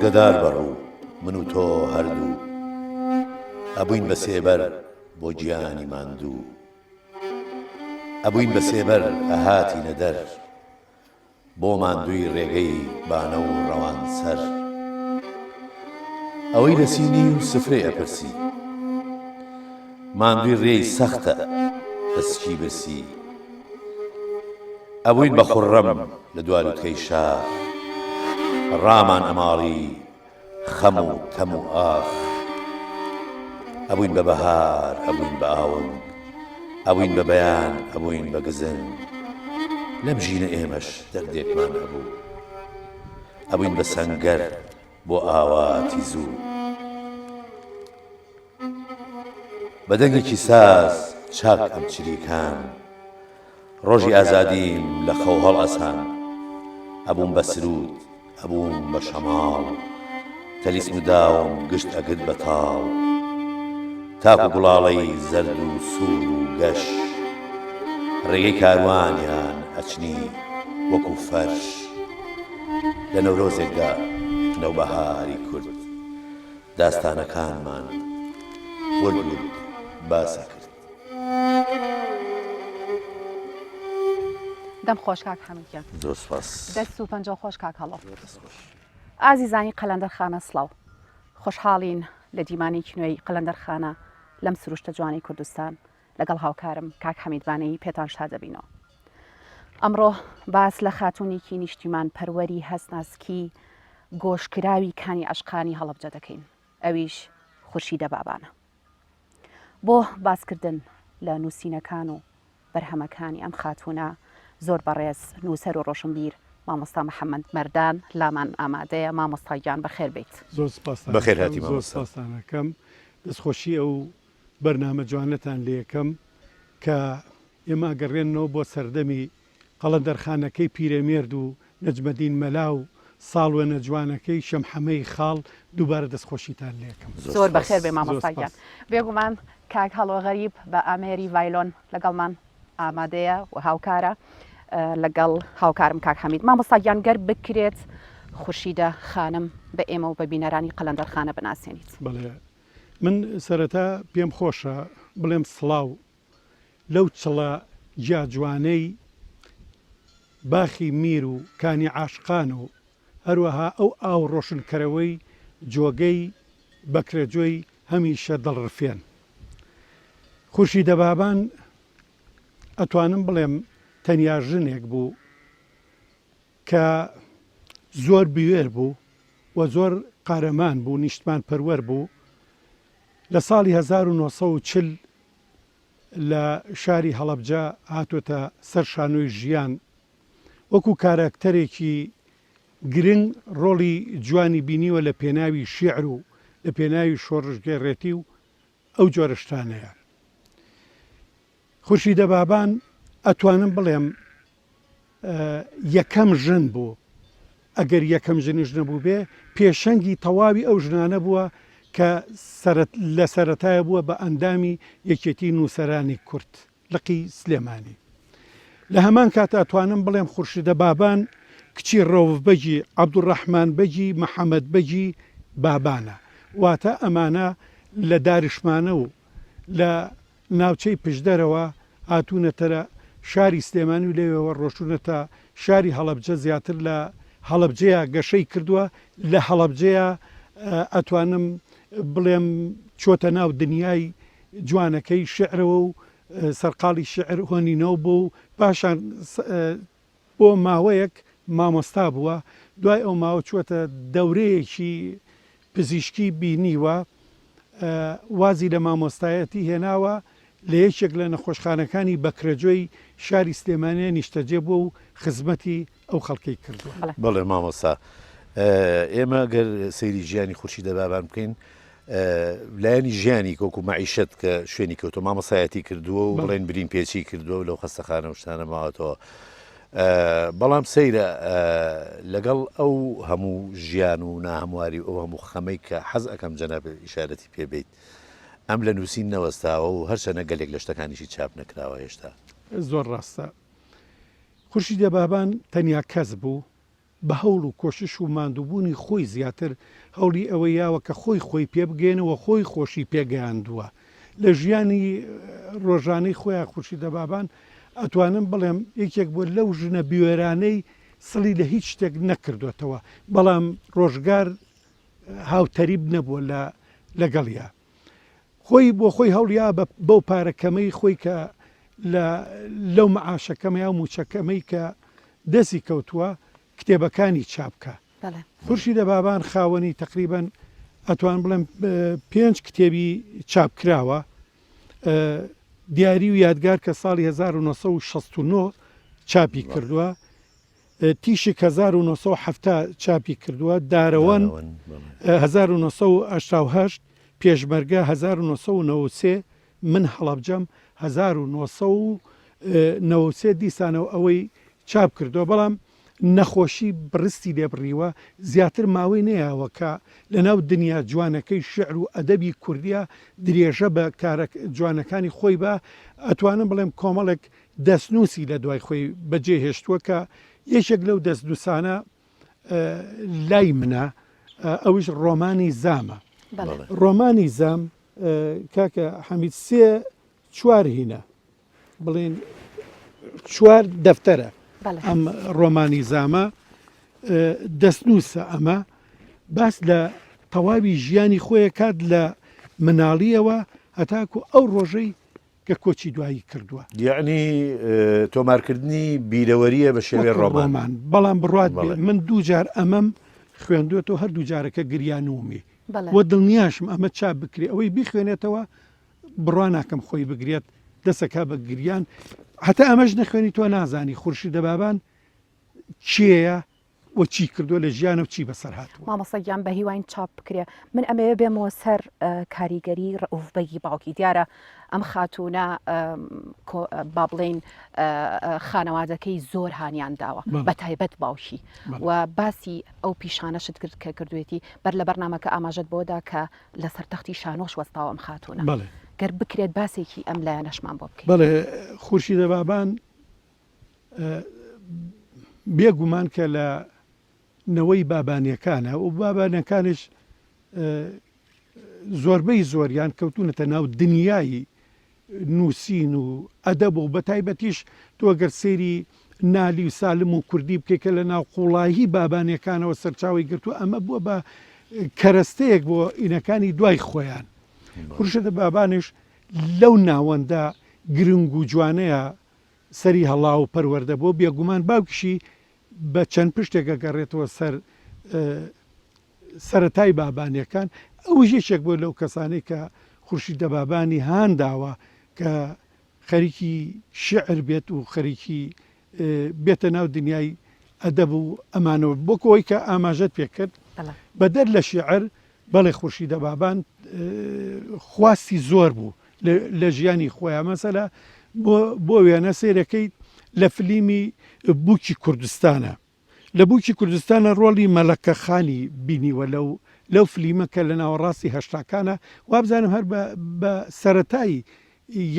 لە دار بەڕوو من و تۆ هەردوو ئەبووین بە سێبەر بۆ گیانی ماندوو ئەبووین بە سێبەر ئەهاتینە دەر بۆ ماندووی ڕێگەی بانە و ڕەوانسەر ئەوەی لە سینی و سفرەی ئەپرسی ماندووی ڕێی سەختە لە سکی برسی ئەبووین بە خوڕڕەم لە دوا لوتکەی شاخ ڕامان ئەماڵی خەم و تەم و ئاخ ئەبووین بە بەهار ئەبووین بە ئاونگ ئەبووین بە بەیان ئەبووین بە گزنگ لەم ژینە ئێمەش دەردێکمان هەبوو ئەبووین بە سەنگەر بۆ ئاواتی زوو. بە دەنگێکی ساز چاک ئەم چریکان ڕۆژی ئازادیم لە خەو هەڵئەسان ئەبووم بە سروود ئەبووم بە شەماڵ تەلیسم و داوم گشت ئەگرت بە تاڵ تاکو گوڵاڵەی زەرد و سوور و گەش ڕێگەی کاروانیان ئەچنی وەکو فەرش لە نەورۆزێکدا نەوبەهاری کورد داستانەکانمان ورد ورد باس ئەکرد. دەم خۆش کاک حەمید گیان. زۆر سپاس. دەست و پەنجە خۆش کاک هەڵۆ. زۆر دەست خۆش. ئازیزانی قەلەندەر خانە سڵاو. خۆشحاڵین لە دیمانەیەکی نوێی قەلەندەر خانە لەم سروشتە جوانەی کوردستان لەگەڵ هاوکارم کاک حەمید بانەیی پێتان شاد دەبینەوە. ئەمڕۆ باس لە خاتوونێکی نیشتیمان پەروەری هەستناسکی گۆشکراوی کانی عەشقانی هەڵەبجە دەکەین ئەویش خورشیدە بابانە. بۆ باسکردن لە نووسینەکان و بەرهەمەکانی ئەم خاتوونە زۆر بەڕێز نووسەر و ڕۆشنبیر مامۆستا محەممەد مەردان لامان ئامادەیە مامۆستا گیان بەخێر بیت. زۆر سپاستان بەخێر هاتی ئەکەم زۆر مامۆستا. سپاستان ئەکەم دەستخۆشی ئەو بەرنامە جوانەتان لێکەم کە ئێمە ئەگەڕێننەوە بۆ سەردەمی قەڵەندەرخانەکەی پیرەمێرد و نەجمەدین مەلا و ساڵوێنە جوانەکەی شەمحەمەی خاڵ دووبارە دەستخۆشیتان لێکەم. زۆر زۆر سپاس. بەخێر بێ زۆر مامۆستا گیان. سپاس. بێگومان کاک هەڵۆ غەریب بە ئامێری ڤایلۆن لەگەڵمان ئامادەیە و هاوکارە لەگەڵ هاوکارم کاک حەمید. مامۆستا گیان گەر بکرێت خورشیدە خانم بە ئێمە و بە بینەرانی قەلەندەرخانە بناسێنیت. بەڵێ من سەرەتا پێم خۆشە بڵێم سڵاو لەو چڵە گیا جوانەی باخی میر و کانی عاشقان و هەروەها ئەو ئاو ڕۆشنکەرەوەی جۆگەی بەکرەجۆی هەمیشە دڵڕفێن. خورشیدە بابان ئەتوانم بڵێم تەنیا ژنێک بوو کە زۆر بوێر بوو و زۆر قارەمان بوو، نیشتمانپەروەر بوو، لە ساڵی 1940 لە شاری هەڵەبجە هاتۆتە سەر شانۆی ژیان، وەکو کاراکتەرێکی گرنگ ڕۆڵی جوانی بینیوە لە پێناوی شیعر و لە پێناوی شۆڕشگێڕێتی و ئەو جۆرە شتانەیە. خورشیدە بابان ئەتوانم بڵێم یەکەم ژن بوو، ئەگەر یەکەم ژنیش نەبووبێ، پێشەنگی تەواوی ئەو ژنانە بووە کە لە سەرەتایە بووە بە ئەندامی یەکێتی نووسەرانی کورد لقی سلێمانی. لە هەمان کاتا ئەتوانم بڵێم خورشیدە بابان کچی ڕەوف بەگی عەبدولڕەحمان بەگی محەمەد بەگی بابانە. واتە ئەمانە لە دارشمانە و لە ناوچەی پشدەرەوە هاتوونەتەرە شاری سلێمانی و لەوێوە ڕۆشتوونەتە شاری هەڵەبجە زیاتر لە هەڵەبجەیا گەشەی کردووە لە هەڵەبجەیا ئەتوانم بڵێم چۆتە ناو دنیای جوانەکەی شیعرەوە و سەرقاڵی شیعر هۆنینەوە بووە و پاشان بۆ ماوەیەک مامۆستا بووە، دوای ئەو ماوە چووەتە دەورەیەکی پزیشکی بینیوە، وازی لە مامۆستایەتی هێناوە، لە یەکێک لە نەخۆشخانەکانی بەکرەجۆی شاری سلێمانییە نیشتەجێ بووە و خزمەتی ئەو خەڵکەی کردووە. بەڵێ مامۆستا، ئێمە گەر سەیری ژیانی خورشیدە بابان بکەین، لایەنی ژیانی وەکو مەعیشەت کە شوێنی کەوتووە مامۆستایەتی کردووە و بڵێن برین پێچی کردووە و لەو خەستەخانە و شتانە ماوەتەوە بەڵام سەیرە لەگەڵ ئەو هەموو ژیان و ناهەمواری و ئەو هەموو خەمەی کە حەز ئەەکەم جەناب ئیشارەتی پێ بیت ئەم لە نووسین نەوەستاوە و هەرچەنە گەلێک لە شتەکانیشی چاپ نەکراوە هێشتا. زۆر ڕاستە. خورشیدە بابان تەنیا کەس بوو. بە هەوڵ و کۆشش و ماندووبوونی خۆی زیاتر هەوڵی ئەوەی یاوە کە خۆی خۆی پێ بگەیەنێ و خۆی خۆشی پێ گەیاندووە. لە ژیانی ڕۆژانەی خۆیا خورشیدە بابان ئەتوانم بڵێم یەکێک بووە لەو ژنە بوێرانەی سڵی لە هیچ شتێک نەکردۆتەوە، بەڵام ڕۆژگار هاوتەریب نەبووە لە لەگەڵیا. خۆی بۆ خۆی هەوڵیا بە بەو پارە کەمەی خۆی کە لە لەو مەعاشە کەمە یا مووچە کەمەی کە دەستی کەوتووە کتێبەکانی چاپ کا. خورشیدە بابان خاوەنی تەقریبەن ئەتوان بڵێم پێنج کتێبی چاپ کراوە دیاری و یادگار کە ساڵی 1969 چاپی کردووە تیشک 1970 چاپی کردووە دارەوەن 1988 پێشمەرگە 1993 من هەڵەبجەم 1993 دیسانەوە ئەوەی چاپ کردووە بەڵام نەخۆشی بڕستی لێ بڕیوە، زیاتر ماوەی نەیاوە کە لەناو دنیا جوانەکەی شیعر و ئەدەبی کوردیا درێژە بە کارە جوانەکانی خۆی با، ئەتوانم بڵێم کۆمەڵێک دەستنووسی لە دوای خۆی بەجێ هێشتووە کە یەکێک لەو دەستنووسانە لای منە ئەویش ڕۆمانی زامە. ڕۆمانی زام کاکە حەمید سێ چوار هینە بڵێن چوار دەفتەرە ئەم ڕۆمانی زامە دەستنووسە ئەمە باس لە تەواوی ژیانی خۆیە کات لە مناڵیەوە هەتاکو ئەو ڕۆژەی کە کۆچی دوایی کردووە. یەعنی تۆمارکردنی بیرەوەریە بە شێوەی ڕۆمان. بەڵام بڕوات بێ من دوو جار ئەمەم خوێندوێتەوە هەردوو جارەکە گریانومی و دڵنیاشم ئەمە چاپ بکرێ ئەوەی بیخوێنێتەوە بڕوا ناکەم خۆی بگرێت دەسەکا بە گریان هەتا ئەمەش نەخوێنی تۆ نازانی خورشیدە بابان کێیە و چی کردووە لە ژیانە و چی بەسەر هاتووە. مامۆستا گیان بە هیواین چاپ بکرێ من ئەمەوێ بێمەوە سەر کاریگەری ڕەئوف بەگی باوکی دیارە ئەم خاتوونە با بڵێین خانەوادەکەی زۆر هانیان داوە بە تایبەت باوکی و باسی ئەو پیشانەشت کرد کە کردوێتی بەر لە بەرنمەکە ئاماژەت بۆدا کە لەسەر تەختی شانۆش وەستاوە ئەم خاتوونە. بەڵێ. گەر بکرێت باسێکی ئەم لایەنەشمان بۆ بکەیت. بەڵێ خورشیدە بابان بێ گومان کە لە نەوەی بابانیەکانە و بابانەکانیش زۆربەی زۆریان کەوتونەتە ناو دنیای نووسین و ئەدەب و بەتایبەتیش تۆ گەر سەیری نالی و سالم و کوردی بکەی کە لە ناو قوڵایی بابانیەکانەوە سەرچاوەی گرتووە ئەمە بووە بە کەرەستەیەک بۆ ئینەکانی دوای خۆیان خورشیدە بابانیش لەو ناوەندە گرنگ و جوانەیە سەری هەڵا و پەروەردە بووە بێگومان باوکیشی بە چەند پشتێک ئەگەڕێتەوە سەر سەرەتای بابانیەکان، ئەویش یەکێک بووە لەو کەسانەی کە خورشیدە بابانی هان داوە کە خەریکی شیعر بێت و خەریکی بێتە ناو دنیای ئەدەب و ئەمانەوە بۆک ئەوەی کە ئاماژەت پێ کرد بەدەر لە شیعر بەڵێ خورشیدە بابان خواستی زۆر بوو لە ژیانی خۆیان مەسەلە بۆ وێنە سەیرەکەی لە فلیمی بووکی کوردستانە لە بووکی کوردستانە ڕۆڵی مەلەکە خانی بینیوە لەو لەو فلیمە کە لە ناوەڕاستی هەشتاکانە وابزانم هەر بە بە سەرەتای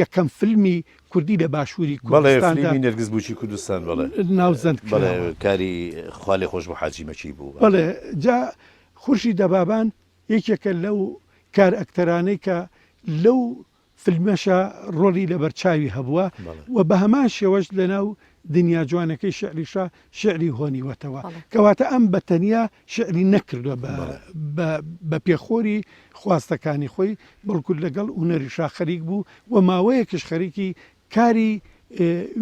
یەکەم فیلمی کوردی لە باشووری بەڵێ کوردستاندا فلیمی نێرگز بووکی کوردستان بەڵێ ناوزەند بەڵێ کراوە. کاری خوالێخۆشبوو حاجی مەکی بوو. بەڵێ جا خورشیدە بابان یەکێکە لەو کارئەکتەرانەی کە لەو فیلمەشا ڕۆڵی لەبەرچاوی هەبووە و بە هەمان شێوەش لەناو دنیا جوانەکەی شیعریشا شیعری هۆنیوەتەوە. کەواتە ئەم بە تەنیا شیعری نەکردووە بە پێخۆری خواستەکانی خۆی، بەڵکو لەگەڵ هونەریشا خەریک بوو و ماوەیەکیش خەریکی کاری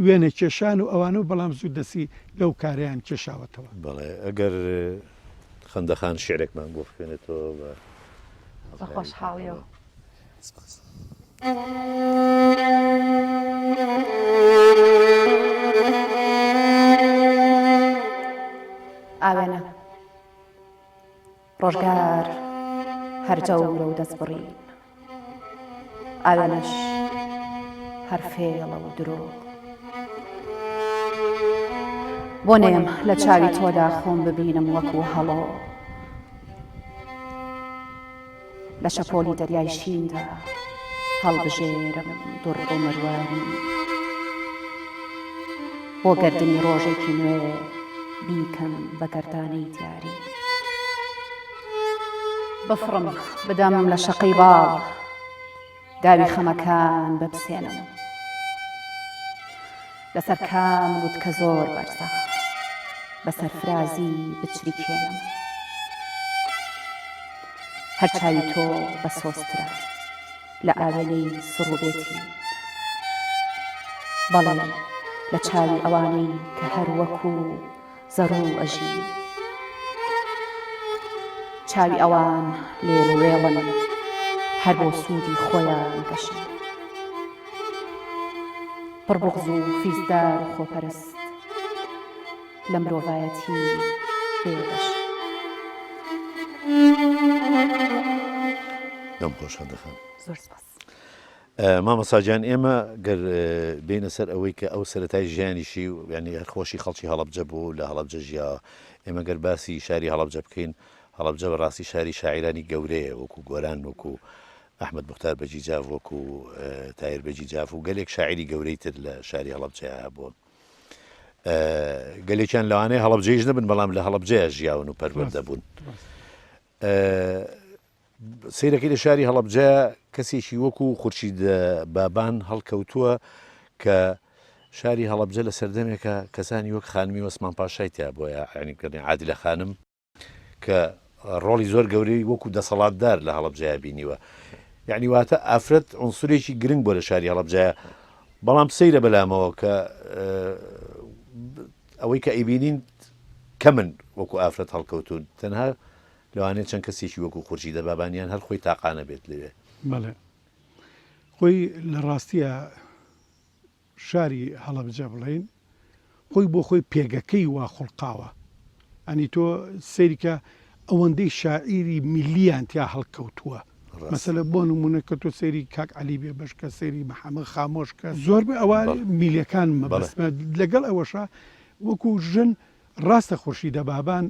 وێنەکێشان و ئەوانە و بەڵام زوو دەستی لەو کارەیان کێشاوەتەوە. بەڵێ ئەگەر خەندە خان شیعرێکمان بۆ بخوێنێتەوە بە بە خۆشحاڵیەوە. سپاس. ئاوێنە. ڕۆژگار هەر جەورە و دەستبڕین ئاوێنەش هەر فێڵە و درۆ بۆ نەیەم لە چاوی تۆدا خۆم ببینم وەکو هەڵۆ لە شەپۆلی دەریای شیندا هەڵبژێرم دوڕ و مرواری بۆ گەردنی ڕۆژێکی نوێ. بیکەم بە گەردانەی دیاری. بفڕم بدەم لە شەقەی باڵ داوی خەمەکان بپسێنم. لەسەر کام لوتکە زۆر بەرزە بە سەرفرازی بچریکێنم. هەر چاوی تۆ بە سۆزترە لە ئاوێنەی سڕ و بێتی. بەڵێ لە چاوی ئەوانەی کە هەر وەکوو زەڕوو ئەژین. چاوی ئەوان لێل و وێڵن هەر بۆ سوودی خۆیان گەشن. پڕ بوغز و فیزدار و خۆپەرست لە مرۆڤایەتی بێ بەش. دەم خۆش هەندەخان. زۆر سپاس. مامۆستا گیان ئێمە گەر بێینە سەر ئەوەی کە ئەو سەرەتای ژیانیشی یانی هەر خۆشی خەڵکی هەڵەبجە بوو لە هەڵەبجە ژیاوە ئێمە گەر باسی شاری هەڵەبجە بکەین هەڵەبجە بەڕاستی شاری شاعیرانی گەورەیە وەکو گۆران وەکو ئەحمد مختار بەگی جاف وەکو تایر بەگی جاف و گەلێک شاعیری گەورەی تر لە شاری هەڵەبجەیا هەبوون گەلێکیان لەوانەیە هەڵەبجەیش نەبن بەڵام لە هەڵەبجەیە ژیاون و پەروەردە بوون سەیرەکەی لە شاری هەڵەبجە کەسێکی وەکو خورشید بابان هەڵکەوتووە کە شاری هەڵەبجە لە سەردەمێکە کەسانی وەک خانمی وەسمان پاشای تیا بۆیە یانی بکەنی عادلە خانم کە ڕۆڵی زۆر گەورەی وەکو دەسەڵاتدار لە هەڵەبجەیە بینیوە یعنی واتە ئافرەت عنسرێکی گرنگ بۆ لە شاری هەڵەبجەیە بەڵام سەیرە بەلامەوە کە ئەوەی کە ئەیبینین کەمن وەکو ئافرەت هەڵکەوتون تەنها لەوانەیە چەند کەسێکی وەکو خورشیدە بابانیان هەر خۆی تاقانە بێت لەوێ. بەڵێ خۆی لە ڕاستیا شاری هەڵەبجە بڵێین خۆی بۆ خۆی پێگەکەی وا خوڵقاوە ئەنی تۆ سەیرکە ئەوەندەی شاعیری میلیان تیا هەڵکەوتووە مەسەلە بۆ نمونە کە تۆ سەیری کاک عەلی بێبەش کە سەیری محەمەد خامۆش کە زۆر بە ئەوە میلیەکان مەبەستمە لەگەڵ ئەوەشا وەکو ژن ڕاستە خورشیدە بابان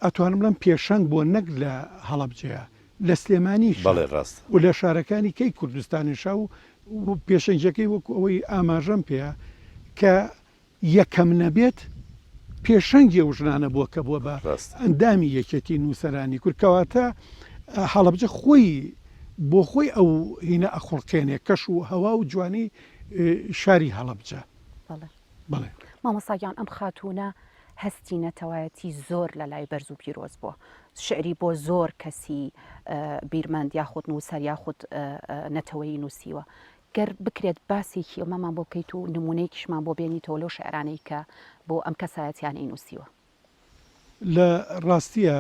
ئەتوانم بڵێم پێشەنگ بووە نەک لە هەڵەبجەیە لە سلێمانیشا بەڵێ ڕاستە. و لە شارەکانی کەی کوردستانیشا و پێشەنگیەکەی وەکو ئەوەی ئاماژەم پێیا کە یەکەم نەبێت پێشەنگی ئەو ژنانە بووە کە بووە بە ڕاستە. ئەندامی یەکێتی نووسەرانی کورد کەواتە هەڵەبجە خۆی بۆ خۆی ئەو هینە ئەخوڵقێنێ کەش و هەوا و جوانی شاری هەڵەبجە. بەڵێ. بەڵێ. مامۆستا گیان ئەم خاتوونە هەستی نەتەوایەتی زۆر لە لای بەرز و پیرۆز بووە شعری بۆ زۆر کەسی بیرمەند یاخود نووسەر یاخود نەتەوەیی نووسیوە گەر بکرێت باسێکی ئەمەمان بۆ بکەیت و نمونەیەکیشمان بۆ بێنیتەوە لەو شعرانەی کە بۆ ئەم کەسایەتیانەی نووسیوە. لە ڕاستیا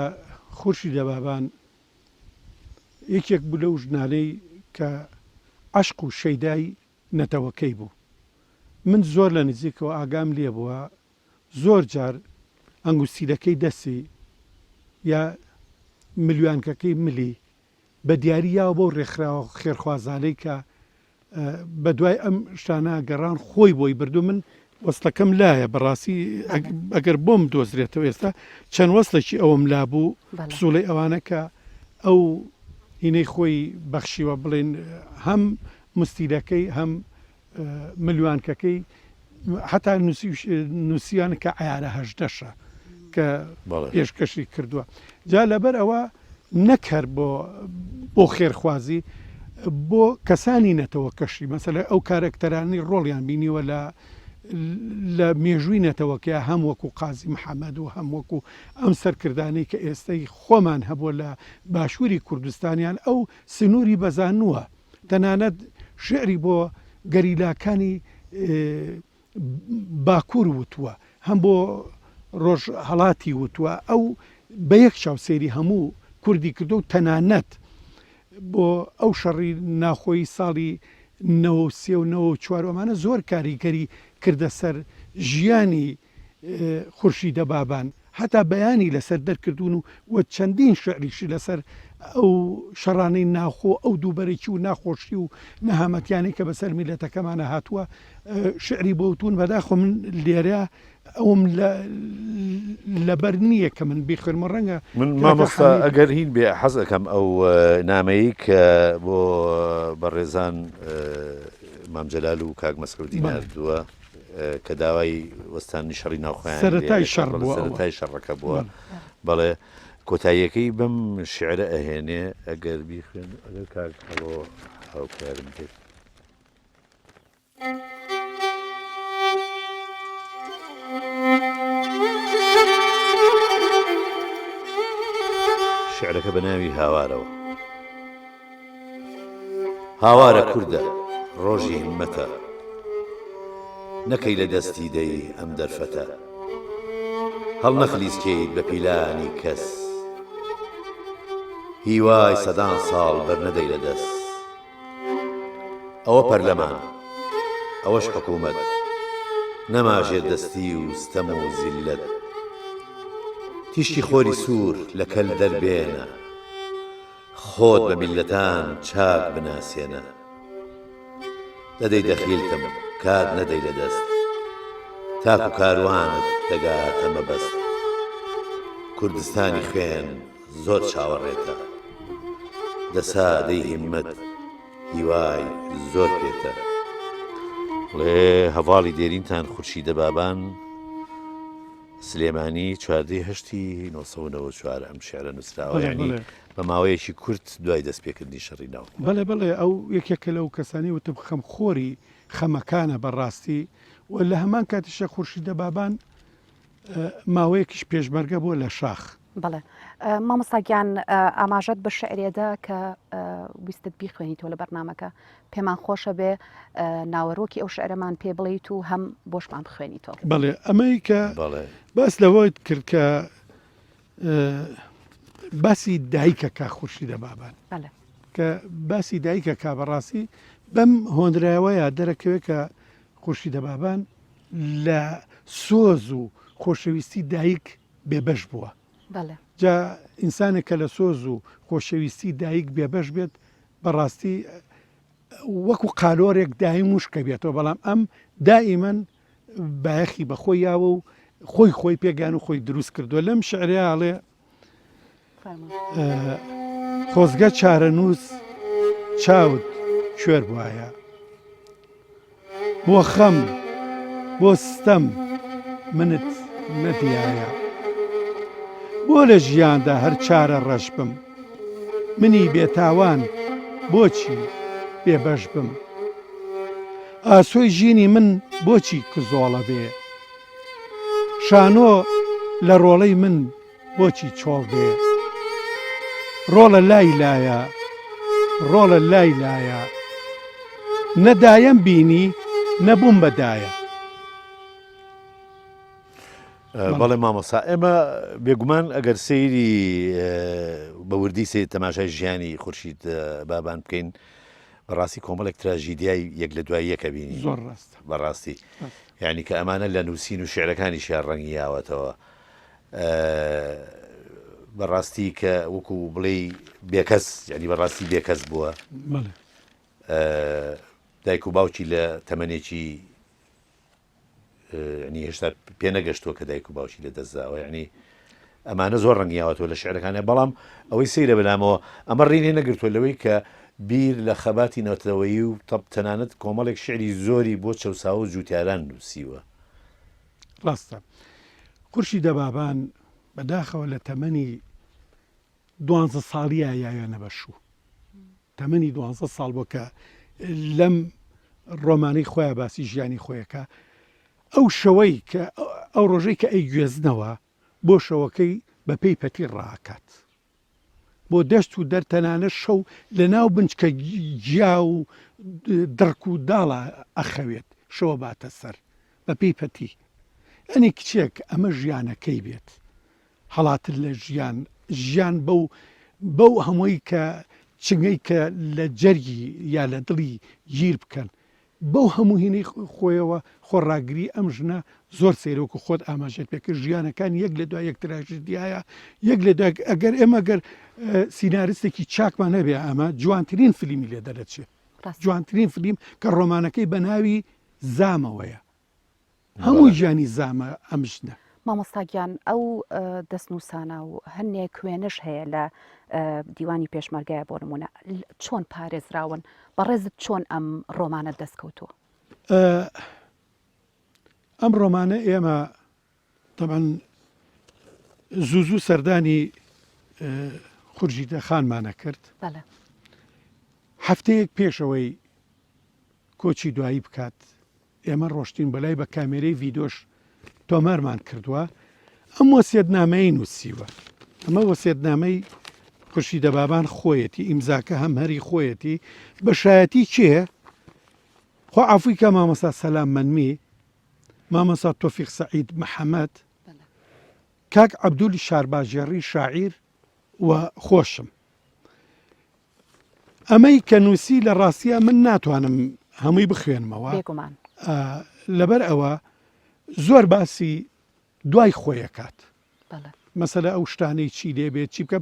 خورشیدە بابان یەکێک بوو لەو ژنانەی کە عەشق و شەیدای نەتەوەکەی بوو. من زۆر لە نزیکەوە ئاگام لێ بووە زۆر جار ئەنگوستیلەکەی دەستی یا ملیوانکەکەی ملی بە دیاری یاوە بەو ڕێکخراوە خێرخوازانەی کە بە دوای ئەم شتانە گەڕان خۆی بۆی بردو من وەستەکەم لایە بەڕاستی ئەگەر بۆم دۆزرێتەوە ئێستا چەند وەستێکی ئەوم لابوو پسوڵەی ئەوانە کە ئەو هینەی خۆی بەخشیوە بڵێن هەم مستیلەکەی هەم ملوانکەکەی هەتا نووسیان کە عیارە هەژدەشە کە پێشکەشی کردووە جا لەبەر ئەوە نەک هەر بۆ بۆ خێرخوازی بۆ کەسانی نەتەوەکەشی مەسەلە ئەو کارەکتەرانی ڕۆڵیان بینیوە لە لە مێژووی نەتەوەکەیا هەم وەکو قازی محەمەد و هەم وەکو ئەم سەرکردانەی کە ئێستەی خۆمان هەبووە لە باشووری کوردستانیان ئەو سنووری بەزانووە تەنانەت شیعری بۆ گەریلاکانی باکوور وتووە، هەم بۆ ڕۆژهەڵاتی وتووە، ئەو بە یەک چاو سەیری هەموو کوردی کردووە و تەنانەت بۆ ئەو شەڕی ناوخۆیی ساڵی 93 و 94 و ئەمانە زۆر کاریگەری کردە سەر ژیانی خورشیدە بابان هەتا بەیانی لەسەر دەرکردوون و و چەندین شعریشی لەسەر ئەو شەڕانەی ناوخۆ ئەو دووبەرەکی و ناخۆشی و نەهامەتیانەی کە بەسەر میلەتەکەمانە هاتووە شعری بۆ وتوون بەداخۆ من لێرە ئەوم لەبەر نییە کە من بیخوێنمەوە ڕەنگە من مامۆستا ئەگەر هین بێ حەز ئەکەم ئەو نامەیەی کە بۆ بەڕێزان مام جەلال و کاک مەسعودی ناردووە. کە داوای وەستانی شەڕی ناوخۆیان سەرەتای شەڕ بووە سەرەتای شەڕەکە بووە بەڵێ کۆتاییەکەی بەم شعرە ئەهێنێ ئەگەر بیخوێن ئەگەر کاک هەڵۆ هاوکارم بێت. شعرەکە بە ناوی هاوارەوە. هاوارە کوردە ڕۆژی هیممەتە نەکەی لە دەستی دەی ئەم دەرفەتە هەڵنەخلیسکێیت بە پیلانی کەس هیوای سەدان ساڵ بەرنەدەی لە دەس ئەوە پەرلەمان ئەوەش حکوومەت نەما ژێردەستی و ستەم و زیللەت تیشکی خۆری سوور لە کەل دەربێنە خۆت بە میللەتان چاک بناسێنە. دەدەی دەخیلتم کات نەدەی لە دەست. تاکو کاروانت دەگاتە مەبەست. کوردستانی خوێن زۆر چاوەڕێتە. دەسا دەی هیممەت هیوای زۆر پێتە. ڵێ هەڤاڵی دێرینتان خورشیدە بابان. سلێمانی چواردەی هەشتی 1994 ئەم شعرە نووسراوە یعنی بە ماوەیەکی کورت دوای دەستپێکردنی شەڕی ناو. بەڵێ بەڵێ ئەو یەکێکە لەو کەسانەی وتم خەمخۆری خەمەکانە بەڕاستی و لە هەمان کاتیشە خورشیدە بابان ماوەیەکیش پێشمەرگە بووە لە شاخ. بەڵێ مامۆستا گیان ئاماژەت بە شعرێدا کە ویستت بیخوێنیتەوە لە بەرنمەکە پێمان خۆشە بێ ناوەرۆکی ئەو شعرەمان پێ بڵیت و هەم بۆشمان بخوێنیتەوە. بەڵێ ئەمەی کە باس لەوەت کرد کە باسی دایکەکە خورشیدە بابان کە باسی دایکەکە بەڕاستی بەم هۆنراوەیە دەرەکەوێت کە خورشیدە بابان لە سۆز و خۆشەویستی دایک بێبەش بووە. جا ئینسانێک کە لە سۆز و خۆشەویستی دایک بێبەش بێت بەڕاستی وەکو قالۆرێک دایم وشکە بێتەوە بەڵام ئەم دائیمەن بایەخی بەخۆی یاوە و خۆی خۆی پێگان و خۆی دروست کردووە لەم شعرەیە ئەڵێ خۆزگە چارەنووس چاوت کوێر بوایە بۆ خەم بۆ ستەم منت نەدیایە بۆ لە ژیاندا هەر چارە ڕەش بم منی بێتاوان بۆچی بێبەش بم ئاسۆی ژینی من بۆچی کزۆڵە بێ شانۆ لە ڕۆڵەی من بۆچی چۆڵ بێ ڕۆڵە لای لایە ڕۆڵە لای لایە نە دایەم بینی نە بووم بە دایە. بەڵێ مامۆسا ئێمە بێگومان ئەگەر سەیری بە وردی سەیر تەماشای ژیانی خورشید بابان بکەین بەڕاستی کۆمەڵێک تراژیدیای یەک لە دوای یەکە بینی زۆر ڕاستە بەڕاستی یعنی کە ئەمانە لە نووسین و شعرەکانیشیان ڕەنگی یاوەتەوە بەڕاستی کە وەکو بڵێی بێکەس یعنی بەڕاستی بێکەس بووە دایک و باوکی لە تەمەنێکی ینی هێشتا پێ نەگەشتووە کە دایک و باوکی لە دەستداوە یعنی ئەمانە زۆر ڕەنگیاوەتەوە لە شعرەکانە بەڵام ئەوەی سەیرە بەلامەوە ئەمە ڕینێ نەگرتووە لەوەی کە بیر لە خەباتی نەتەوەیی و تەپ تەنانەت کۆمەڵێک شعری زۆری بۆ چەساوە و جوتیاران نووسیوە ڕاستە خورشیدە بابان بەداخەوە لە تەمەنی دوانزە ساڵیە یاوێنە بە شوو تەمەنی دوانزە ساڵ بۆ کە لەم ڕۆمانەی خۆیان باسی ژیانی خۆیەکە ئەو شەوەی کە ئەو ڕۆژەی کە ئەی گوێزنەوە بۆ شەوەکەی بە پێی پەتی ڕاکات بۆ دەشت و دەر تەنانەت شەو لە ناو بنچکە گیا و دڕک و داڵا ئەخەوێت شەوە باتە سەر بە پێی پەتی ئەنی کچێک ئەمە ژیانەکەی بێت هەڵاتن لە ژیان ژیان بەو بەو هەمووی کە چنگەی کە لە جەرگی یا لە دڵی گیر بکەن بەو هەموو هینەی خۆیەوە خۆڕاگری ئەم ژنە زۆر سەیرە وەکو خۆت ئاماژەت پێ کرد ژیانەکانی یەک لە دوای یەک تراژیدیایە یەک لە دوای ئەگەر ئێمە گەر سیناریستێکی چاکمان هەبێ ئەمە جوانترین فلیمی لێ دەرەچێ جوانترین فلیم کە ڕۆمانەکەی بە ناوی زامەوەیە هەموو گیانی زامە ئەم ژنە. مامۆستا گیان ئەو دەستنووسانە و هەنێک وێنەش هەیە لە دیوانی پێشمەرگایە بۆ نمونە چۆن پارێزراون بەڕێزت چۆن ئەم ڕۆمانە دەستکەوتووە؟ ئەم ڕۆمانە ئێمە تەبعەن زوو زوو سەردانی خورشیدە خانمانە کرد. هەفتەیەک پێشەوەی کۆچی دوایی بکات ئێمە ڕۆشتین بەلای بە کامێرەی ڤیدۆش تۆمارمان کردووە ئەم وەسیەتنامەی نووسیوە ئەمە وەسیەتنامەی خورشیدە بابان خۆیەتی ئیمزاکە هەم هەری خۆیەتی بە شایەتی کێ خوا عەفوی کا مامۆستا سەلام مەنمی مامۆستا تۆفیق سەعید محەمەد کاک عەبدول شارباژێڕی شاعیر و خۆشم ئەمەی کە نووسی لە ڕاستیە من ناتوانم هەمووی بخوێنمەوە لەبەر ئەوە زۆر باسی دوای خۆیەکات مەسەلە ئەو شتانەی چی لێ بێت چی بکە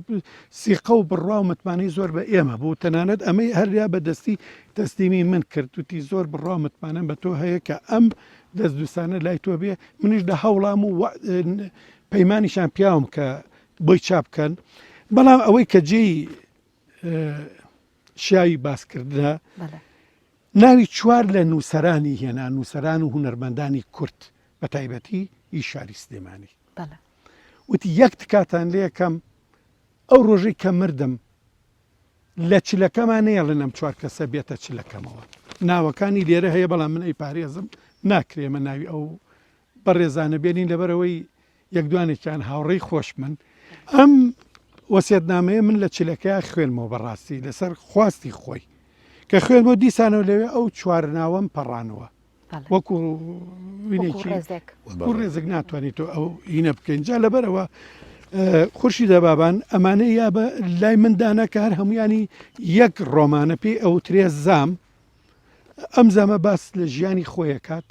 سیقە و بڕوا و متمانەی زۆر بە ئێمە بوو تەنانەت ئەمەی هەریا بە دەستی تەسلیمی من کرد وتی زۆر بڕوا و متمانەم بە تۆ هەیە کە ئەم دەست دووسانە لای تۆ بێ منیش لە هەوڵام و پەیمانیشان پیاوم کە بۆی چاپ بکەن بەڵام ئەوەی کە جێی شیاوی باسکردە ناوی چوار لە نووسەرانی هێنا نووسەران و هونەرمەندانی کورد بە تایبەتی ئی شاری سلێمانی وتی یەک تکاتان لێکەم ئەو ڕۆژەی کە مردم لە چلەکەما نەیەڵن ئەم چوار کەسە بێتە چلەکەمەوە ناوەکانی لێرە هەیە بەڵام من ئەی پارێزم ناکرێمە ناوی ئەو بەڕێزانە بێنین لەبەرەوەی یەک دوانێکیان هاوڕێی خۆشمن ئەم وەسیەتنامەیە من لە چلەکەیا خوێنمەوە بەڕاستی لەسەر خواستی خۆی کە خوێنمەوە دیسانەوە لەوێ ئەو چوار ناوەم پەڕانەوە وەکو وینێکی وەکو ڕێزێک ناتوانیت تۆ ئەو هینە بکەین جا لەبەرەوە خورشی دەبابان ئەمانە یا بە لای من دانا کە هەر هەمویانی یەک ڕۆمانە پێی ئەوترێ زام ئەم زامە باس لە ژیانی خۆیەکات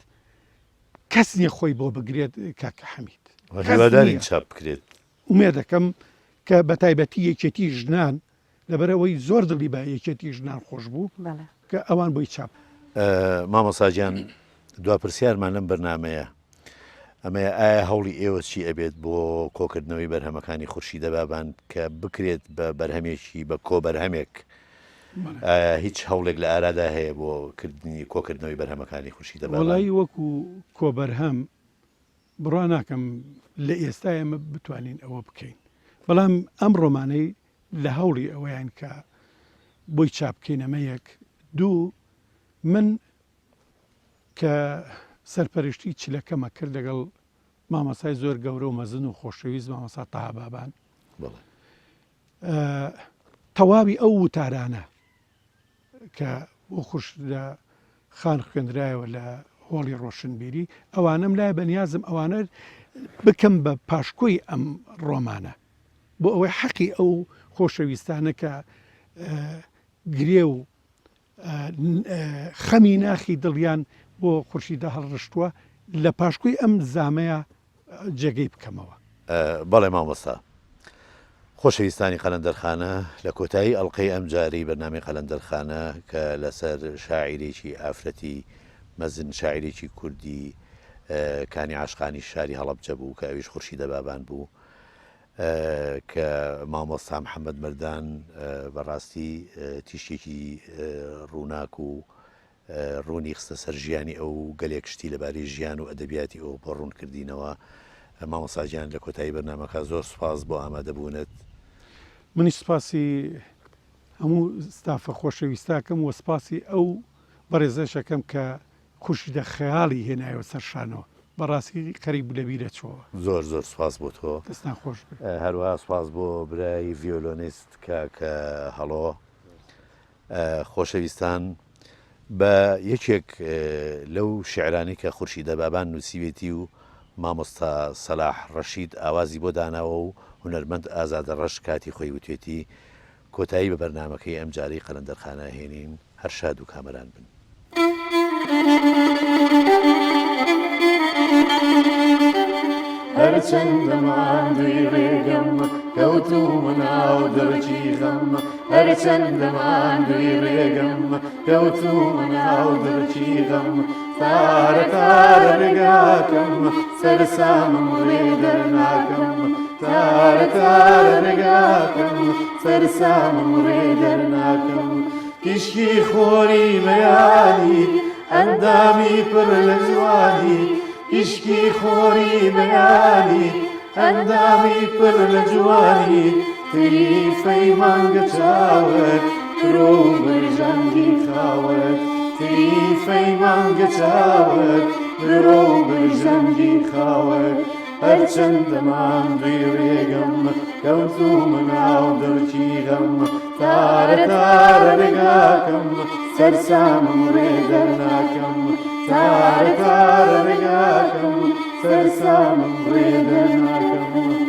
کەس نیە خۆی بۆ بگرێت کاکە حەمید. هیوادارین چاپ بکرێت. ئومێدەکەم کە بەتایبەتی یەکێتی ژنان لەبەرئەوەی زۆر دڵی بە یەکێتی ژنان خۆش بوو کە ئەوان بۆی چاپ. مامۆستا گیان دوا پرسیارمان لەم بەرنامەیە ئەمەیە ئایا هەوڵی ئێوە چی ئەبێت بۆ کۆکردنەوەی بەرهەمەکانی خورشیدە بابان کە بکرێت بە بەرهەمێکی بە کۆبەرهەمێک ئایا هیچ هەوڵێک لە ئارادا هەیە بۆ کردنی کۆکردنەوەی بەرهەمەکانی خورشیدە بابان؟ وەڵایی وەکو کۆبەرهەم بڕوا ناکەم لە ئێستا ئێمە بتوانین ئەوە بکەین بەڵام ئەم ڕۆمانەی لە هەوڵی ئەوەیان کە بۆی چاپ بکەین ئەمە یەک دوو من کە سەرپەرشتی چلەکەمە کرد لەگەڵ مامۆستای زۆر گەورە و مەزن و خۆشەویست مامۆستا تەها بابان تەواوی ئەو وتارانە کە بۆ خورشیدە خان خوێندرایەوە لە هۆڵی ڕۆشنبیری ئەوانەم لای بەنیازم ئەوانە بکەم بە پاشکۆی ئەم ڕۆمانە بۆ ئەوەی حەقی ئەو خۆشەویستانە کە گرێ و خەمی ناخی دڵیان بۆ خورشیدە هەڵڕشتووە لە پاشکۆی ئەم زامەیە جێگەی بکەمەوە. بەڵێ مامۆستا. خۆشەویستانی قەلەندەرخانە لە کۆتایی ئەڵقەی ئەمجارەی بەرنامەی قەلەندەرخانە کە لەسەر شاعیرێکی ئافرەتی مەزن شاعیرێکی کوردی کانی عاشقانی شاری هەڵەبجە بوو کە ئەویش خورشیدە بابان بوو کە مامۆستا محەممەد مەردان بەڕاستی تیشکێکی ڕووناک و ڕوونی خستە سەر ژیانی ئەو و گەلێک شتی لەبارەی ژیان و ئەدەبیاتی ئەو بۆ ڕوون کردینەوە. مامۆستا گیان لە کۆتایی بەرنامەکە زۆر سوپاس بۆ ئامادەبوونت. منیش سوپاسی هەموو ستافە خۆشەویستە ئەکەم و سوپاسی ئەو بەڕێزەش ئەکەم کە خورشیدە خەیاڵی هێنایەوە سەر شانۆ. بەڕاستی خەریک بوو لەبیرە چۆوە. زۆر زۆر سوپاس بۆ تۆ. دەستتان خۆش بێ. هەروەها سوپاس بۆ برای ڤیۆلۆنیست کاک هەڵۆ. خۆشەویستان بە یەکێک لەو شیعرانەی کە خورشیدە بابان نووسیوێتی و مامۆستا سەلاح ڕەشید ئاوازی بۆ داناوە و هونەرمەند ئازادە ڕەش کاتی خۆی وتوێتی، کۆتایی بە بەرنامەکەی ئەمجارەی قەلەندەرخانە ئەهێنین، هەر شاد و کامەران بن. هەرچەندە ماندووی ڕێگەم کەوتوومە ناو دڕکی غەم هەرچەندە ماندووی ڕێگەم کەوتوومە ناو دڕکی غەم تارە تارە ڕێگاکەم سەرسامم ڕێ دەرناکەم تارە تارە ڕێگاکەم سەرسامم ڕێ دەرناکەم تیشکی خۆری بەیانی ئەندامی پڕ لە جوانی. تیشکی خۆری بەیانی ئەندامی پر لە جوانی تریفەی مانگە چاوت برۆ و برژانگی خاوت تریفەی مانگە چاوت برۆ و برژانگی خاوت هەرچەندە ماندووی ڕێگەم کەوتوومە ناو دڕکی غەم تارە تارە ڕێگاکەم سەرسامم ڕێ دەرناکەم تارە تارە ڕێگاکەم سەرسامم ڕێ دەرناکەم.